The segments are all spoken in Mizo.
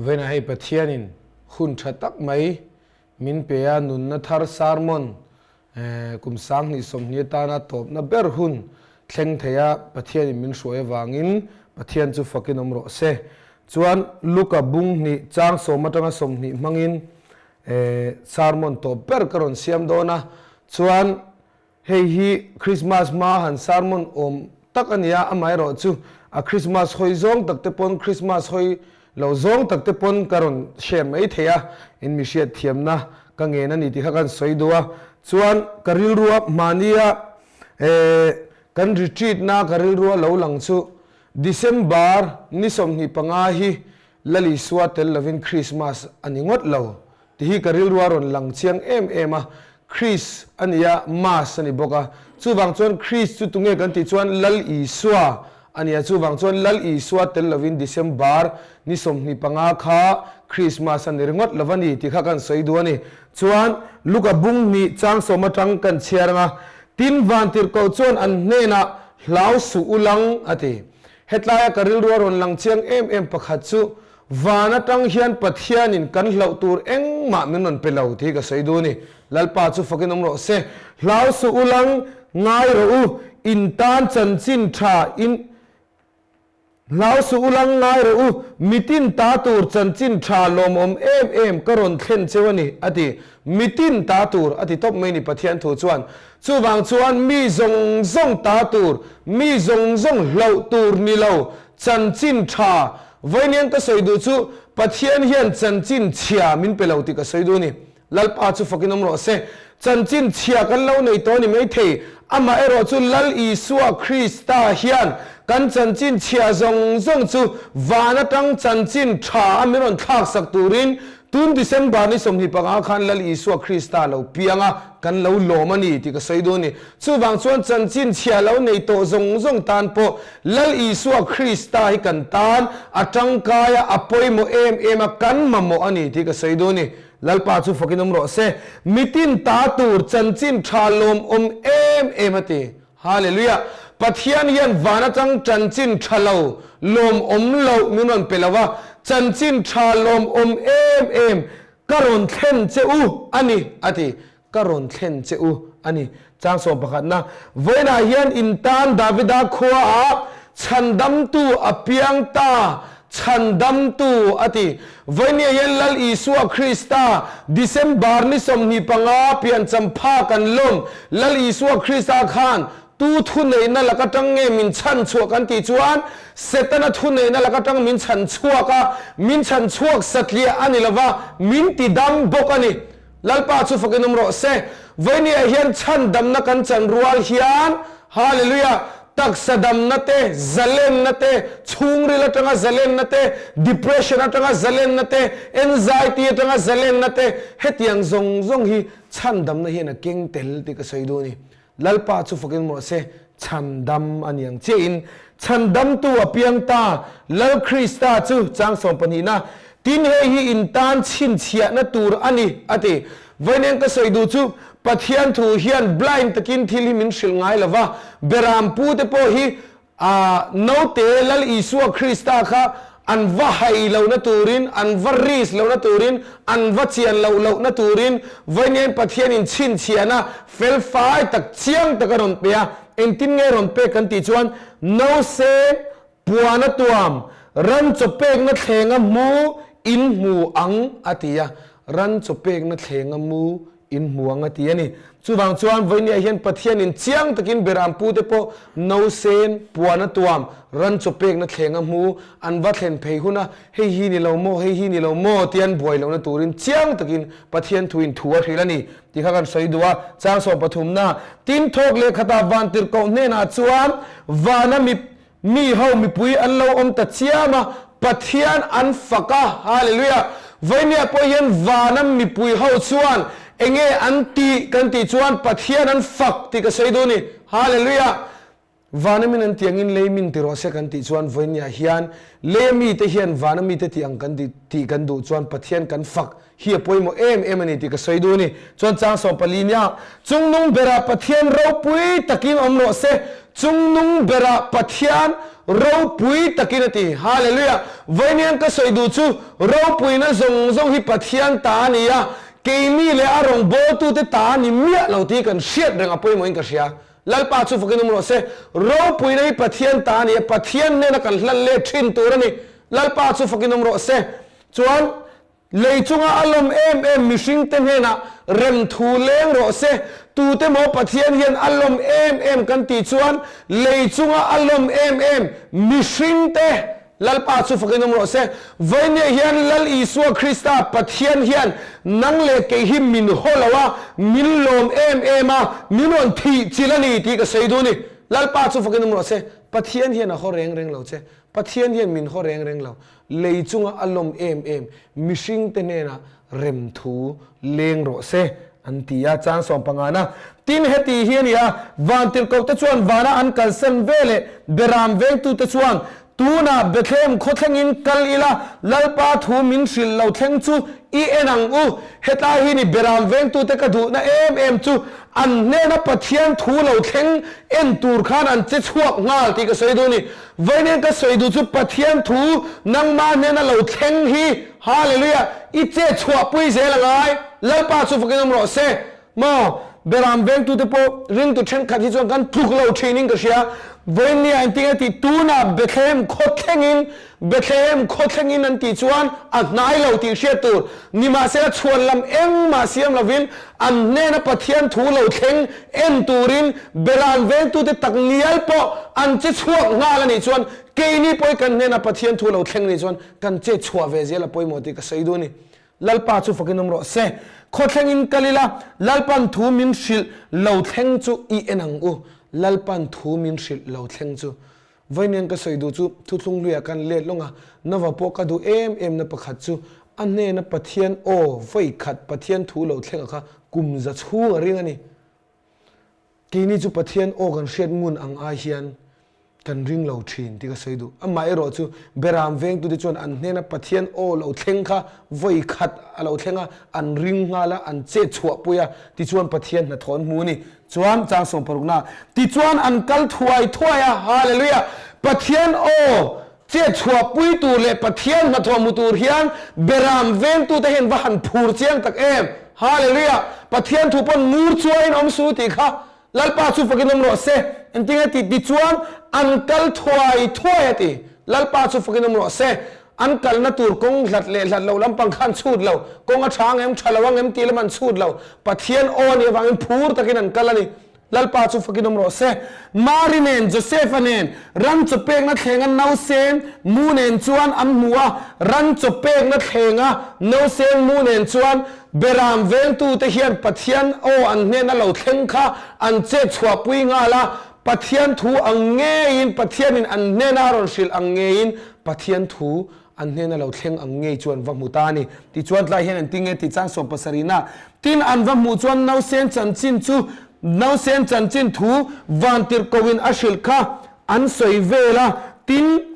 Vawiinah hei Pathianin hun tha tak mai min pe a, nunna thar sermon kum 2020 atana tawpna ber hun thleng thei a Pathianin min hruai avangin Pathian chu fakin awm rawh se. Chuan Luka bung hnih chang sawm atanga 20 hmangin sermon tawp ber ka rawn siam dawn a, chuan Hei hi Christmas hma han sermon awm tak a nia, amaherawh chu a Christmas hawi zawng tak te pawn Christmas hawi lo zawng tak te pawn ka rawn share mai thei a, in mi hriat thiamna ka ngen a ni tih kha kan sawi duh a. Chuan ka rilrua hmahnia eh kan retreat na ka rilrua lo lang chu December ni 25 hi Lalisua tel lovin Christmas a ni ngawt lo Ti hi ka rilru a rawn lang chiang em em a, Chris a ni a, Mass a ni bawk a. Chuvang chuan Chris chu tunge kan tih chuan Lal Isua a ni a, chuvang chuan Lal Isua tel lovin December ni 25 kha Christmas a ni ringawt lo va ni tih kha kan sawi duh a ni. Chuan Luka bung hnih chang sawm atang kan chhiar ang a, Tin vantirhkoh chuan an hnenah hlau suh u lang a ti. Hetlaia ka rilru a rawn lang chiang em em pakhat chu Van atang hian Pathianin kan hlauh tur engmah min rawn pe lo tih hi ka sawi duh a ni. Lalpa chu fakin awm rawh se. Hlau suh u lang, ngai rawh u, in tan chanchin tha in Hlau suh u lang, ngai rawh u, mitin ta tur chanchin tha lawmawm em em ka rawn thlen cheu a ni, a ti. Mitin ta tur a ti tawp mai ni Pathian thu chuan. Chuvang chuan mi zawng zawng ta tur, mi zawng zawng hlauh tur ni lo chanchin tha Vawiiniang ka sawi duh chu Pathian hian chanchin chhia min pe lo tih ka sawi duh a ni. Lalpa chu fakin awm rawh se. Chanchin chhia kan lo nei tawh a ni maithei. Amah erawh chu Lal Isua Krista hian kan chanchin chhia zawng zawng chu van atang chanchin tha a min rawn thlaksak turin Tun December ni 25 khan Lal Isua Krista lo piang a, kan lo lawm a ni tih ka sawi duh a ni. Chuvang chuan chanchin chhia lo nei tawh zawng zawng tan pawh Lal Isua Krista hi kan tan a tangkai a, a pawimawh em em a, kan mamawh a ni tih ka sawi duh a ni. Lalpa chu fakin awm rawh se. Mitin ta tur chanchin tha lawmawm em em a ti. Hallelujah! Pathian hian van atang chanchin tha lo, lawmawm loh min rawn pe lo a, chanchin tha lawmawm em em ka rawn thlen che u a ni, a ti. Ka rawn thlen che u a ni. Chang 11na, Vawiinah hian in tan Davida khuaah chhandamtu a piang ta, Chhandamtu a ti. Vawinia hian Lal Isua Krista December ni 25 piancham pha kan lawm. Lal Isua Krista khan tu thuneihna lak atang nge min chhan chhuah kan tih chuan Setana thuneihna lak atang min chhan chhuak a, min chhan chhuak satliah a ni lova, min ti dam bawk a ni. Lalpa chu fakin awm rawh se. Vawinia hian chhandamna kan chan rual hian Hallelujah! Taksa damna te, zalenna te, chhungril atanga zalenna te, depression atanga zalenna te, anxiety atanga zalenna te, hetiang zawng zawng hi chhandamna hian a keng tel tih ka sawi duh a ni. Lalpa chu fakin rawh se, chhandam a ni ang chiahin chhandamtu a piang ta, Lal Krista chu chang 12na, tin hei hi in tan chhinchhiahna tur a ni, a ti. Vawiineng ka sawi duh chu Pathian thu hian blind takin thil hi min hrilh ngai lo va, Beram pu te pawh hi a naute Lal Isua Krista kha an va hai lohna turin, an va risk lohna turin, an va chian loh lohna turin vawiineng Pathianin chhinchhiahna fel fai tak chiang tak a rawn pe a. Engtin nge rawn pek kan tih chuan nause puan a tuam, ran chaw pekna thlenga mu in hmu ang a ti a, ran chaw pekna thlenga mu in hmu ang a ti a ni. Chuvang chuan vawinia hian Pathianin chiang takin Beram pute pawh nausen puan a tuam, ran chaw pekna thlenga mu an va thlen phei hun a, hei hi ni lo maw, hei hi ni lo maw tia an buai lohna turin chiang takin Pathian thuin thu a hrilh a ni tih kha kan sawi duh a. Chang 13na, Tin thawk leh khatah vantirhkoh hnenah chuan vana mi Mi ho mipui an lo awm ta chiam a, Pathian an fak a, Hallelujah! Vawinia pawh hian vana mipui ho chuan enge an tih kan tih chuan Pathian an fak tih ka sawi duh a ni, Hallelujah! Vana min an tih angin lei min ti rawh se kan tih chuan vawinia hian leia mite hian vana mite tih ang kan tih kan duh chuan Pathian kan fak hi a pawimawh em em a ni tih ka sawi duh a ni. Chuan chang 14 nia, Chungnung berah Pathian ropui takin awm rawh se, Chungnung berah Pathian Ropui takin a ti. Hallelujah! Vawiin ka sawi duh chu ropuina zawng zawng hi Pathian ta a ni a, keini leh a rawngbawltute ta a ni miah lo tih kan hriat reng a pawimawhin ka hria. Lalpa chu fakin awm rawh se. Ropuina hi Pathian ta a ni a, Pathian hnena kan hlan let thin tur a ni. Lalpa chu fakin awm rawh se. Chuan. Lei chunga a lawm em em mihringte hnenah rem thu leng rawh se. Tute maw Pathian hian a lawm em em kan tih chuan lei chunga a lawm em em mihringte Lalpa chu fakin awm rawh se. Vawinia hian Lal Isua Krista Pathian hian nang leh kei hi min haw lo a, min lawm em em a, min rawn thih chilh a ni tih ka sawi duh a ni. Lalpa chu fakin awm rawh se. Pathian hian a haw reng reng lo che. Pathian hian min haw reng reng lo. Lei chunga a lawm em em mihringte hnenah rem thu leng rawh se, an ti a, chang sawm pangana. Tin, heti hi a ni a, vantirhkohte chuan vana an kalsan ve leh Beram vengtute chuan, Tunah Bethlehem khawthlengin kal ila, Lalpa thu min hrilh lo thleng chu i en ang u. Hetlai hi ni Beram vengtute ka duhna em em chu an hnena Pathian thu lo thleng en tur khan an che chhuak nghal tih ka sawi duh a ni. Vawiin ka sawi duh chu Pathian thu nangmah hnena lo thleng hi Hallelujah i che chhuahpui zel a ngai. Lalpa chu fakin awm rawh se. Maw Beram vengtute pawh ringtu thenkhat hi chuan kan tluk lo thinin ka hria. Vawiin nia engtin nge tih tunah Bethlehem khaw thlengin Bethlehem khaw thlengin an tih chuan a hnai lo tih hriat tur. Nimahsela chhuan lam engmah siam lovin an hnena Pathian thu lo thleng en turin Beram vengtute tak ngial pawh an che chhuak nghal a nih chuan keini pawh hi kan hnena Pathian thu lo thleng a nih chuan kan che chhuah ve zel a pawimawh tih ka sawi duh a ni. Lalpa chu fakin awm rawh se. Khaw thlengin kal ila, Lalpan thu min hrilh lo thleng chu i en ang u. Lalpan thu min hrilh lo thleng chu. Vawiin ka sawi duh chu thuthlung hluiah kan let lawng a, Nova pawh ka duh em em na pakhat chu a hnena Pathian aw vawi khat Pathian thu lo thleng a kha kum za chhung a ring a ni. Keini chu Pathian aw kan hriat ngun ang ai hian kan ring lo thin tih ka sawi duh. Amah erawh chu Beram vengtute chuan an hnena Pathian aw lo thleng kha vawi khat a lo thleng a, an ring nghal a, an chet chhuahpui a, tichuan Pathian hnathawh an hmu a ni. Chuan chang sawmparukna, tichuan an kal thuai thuai a, Hallelujah! Pathian aw chet chhuahpui tur leh Pathian hnathawh hmu tur hian Beram vengtute hian va han phur chiang tak em! Hallelujah! Pathian thu pawn ngur chuaiin awm su tih kha Lalpa chu fakin awm rawh se. Engtinge tih tichuan an kal thuai thuai a ti. Lalpa chu fakin awm rawh se. An kalna tur kawng hlat leh hlat lo lampang kha an chhut lo. Kawng a tha ang em, tha lo ang em tih lam an chhut lo. Pathian aw a nih avangin phur takin an kal a ni. Lalpa chu fakin awm rawh se. Mari nen, Josefa nen, ran chaw pekna thlenga nausen mu nen chuan an hmu a. Ran chaw pekna thlenga nausen mu nen chuan Beram vengtute hian Pathian aw an hnena lo thleng kha an chet chhuahpui nghal a. Pathian thu ang ngeiin, Pathianin an hnena a rawn hrilh ang ngeiin, Pathian thu an hnena lo thleng ang ngei chu an va hmu ta a ni. Tichuan tlai hian engtin nge tih chang sawm pasarihna tin an va hmuh chuan nausen chanchin chu nausen chanchin thu vantirhkohin a hrilh kha an sawi vel a, tin,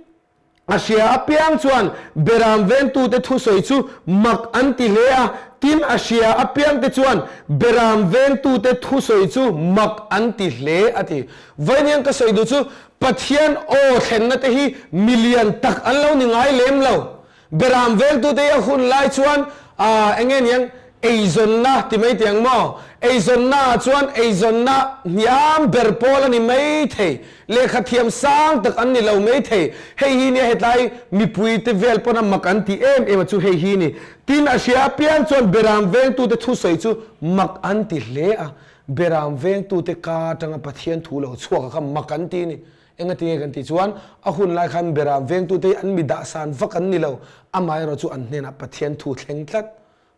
A hria apiang chuan Beram vengtute thusawi chu mak an ti hle a, tin a hria apiangte chuan Beram vengtute thusawi chu mak an ti hle a ti. Vawiin ka sawi duh chu Pathian aw thlenna te hi milian tak an lo ni ngai lem lo. Beram vengtute hi a hun lai chuan eng nge niang eizawnna ti mai tiang maw? Eizawnna ah chuan eizawnna hniam ber pawl a ni mai thei. Lehkha thiam sang tak an ni lo mai thei. Hei hi nia hetlai mipui te vel pawn a mak an tih em em a chu hei hi ni. Tin a hria apiang chuan Beram vengtute thusawi chu mak an ti hle a. Beram vengtute ka atanga Pathian thu lo chhuak a kha mak an ti a ni. Engati nge kan tih chuan a hun lai khan Beram vengtute hi an mi dahsan vak an ni lo. Amaherawhchu chu an hnenah Pathian thu thleng tlat.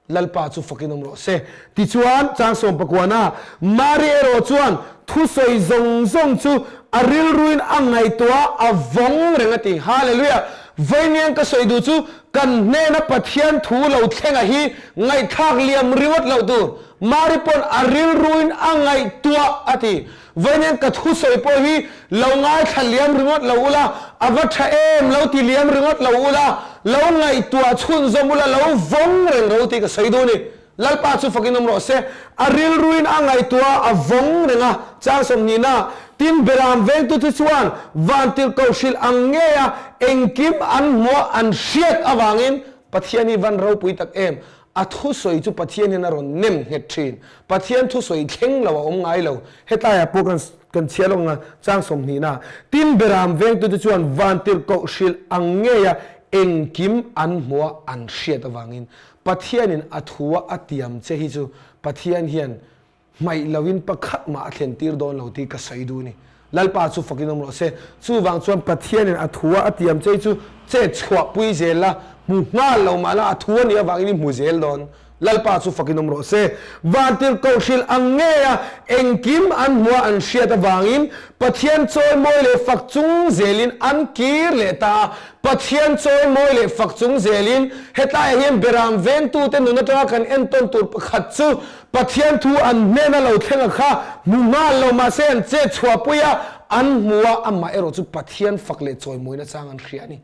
Lalpa chu fakin awm rawh se. Tichuan, chang sawm pakuana Mari erawh chuan thusawi zawng zawng chu a rilruin a ngaihtuah a vawng reng a ti. Hallelujah! Vawiin ka sawi duh chu kan hnena Pathian thu lo thlenga hi ngaihthlak liam ringawt loh tur. Mari pawn a rilruin a ngaihtuah a ti. Vawiin ka thusawi pawh hi lo ngaithla liam ringawt lo ula, a va tha em lo ti liam ringawt lo ula, lo ngaihtuah chhunzawm ula, lo vawng reng ro tih ka sawi duh a ni. Lalpa chu fakin awm rawh se. A rilruin a ngaihtuah a vawng reng a, chang sawmhnihna. Tin, Beram vengtute chuan vantirhkoh hrilh ang ngeia engkim an hmuah an hriat avangin Pathian hi van ropui tak em? A thusawi chu Pathian hian a rawn nem nghet thin. Pathian thusawi thleng lo a awm ngai lo. Hetlaiah pawh kan kan chhiar lawk anga chang sawmhnihna. Tin, Beram vengtute chuan vantirhkoh hrilh ang ngeia engkim an hmuah an hriat avangin Pathianin a thua a tiam che hi chu Pathian hian hmaih loin pakhat mah a thlen tir dawn lo tih ka sawi duh a ni. Lalpa chu fakin awm rawh se. Chuvang chuan Pathianin a thua a tiam che chu chet chhuah pui zel la, hmu nghal lo mah la a thu a nih avangin i hmu zel dawn. Lalpa chu fakin awm rawh se. Vantirhkoh hrilh ang ngeia engkim an hmua an hriat avangin Pathian chawimawi leh fak chung zelin an kir leh ta a. Pathian chawimawi leh fak chung zelin hetlaiah hian Beram vengtute nun atanga kan entawn tur pakhat chu Pathian thu an hnena lo thlenga kha hmu nghal lo mahse an chet chhuahpui a, an hmu a, amah erawh chu Pathian fak leh chawimawina chang an hria a ni.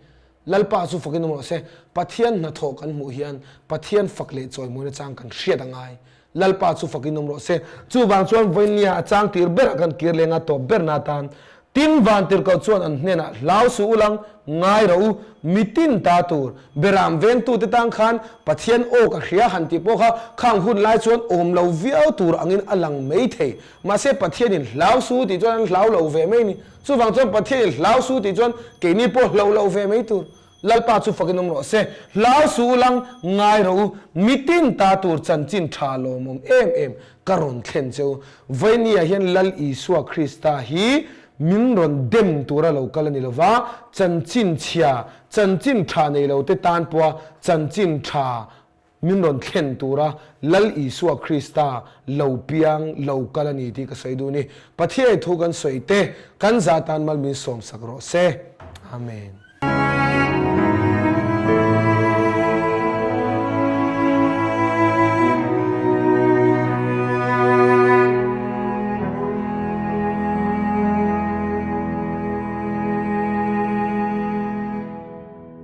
Lalpa chu fakin awm rawh se, Pathian hnathawh kan hmuh hian Pathian fak leh chawimawina chang kan hriat a ngai. Lalpa chu fakin awm rawh se. Chuvang chuan vawinia a chang tir berah kan kir leng a, tawp berna atan Tin, vantirhkoh chuan an hnenah, Hlau suh u lang, ngai rawh u, mitin ta tur, beram vengtute tan khan Pathian aw ka hria han tih pawh kha khang hun lai chuan awm lo viau tur angin a lang mai thei. Mahse, Pathianin hlau suh u tih chuan an hlau lo ve mai ni. Chuvang chuan Pathianin hlau suh u tih chuan keini pawh hloh lo ve mai tur. Lalpa chu fakin awm rawh se. Hlau suh u lang, ngai rawh u, mitin ta tur chanchin tha lawmawm em em ka rawn thlen che u. Vawinia hian Lal Isua Krista hi min rawn dem tura lo kal a ni lova, chanchin chhia, chanchin tha nei lo te tan pawha chanchin tha Min rawn thlen tura Lal Isua Krista lo piang lo kal a ni tih ka sawi duh ni. Pathian thu kan sawi te kan za tan mal min sawmsak rawh se. Amen.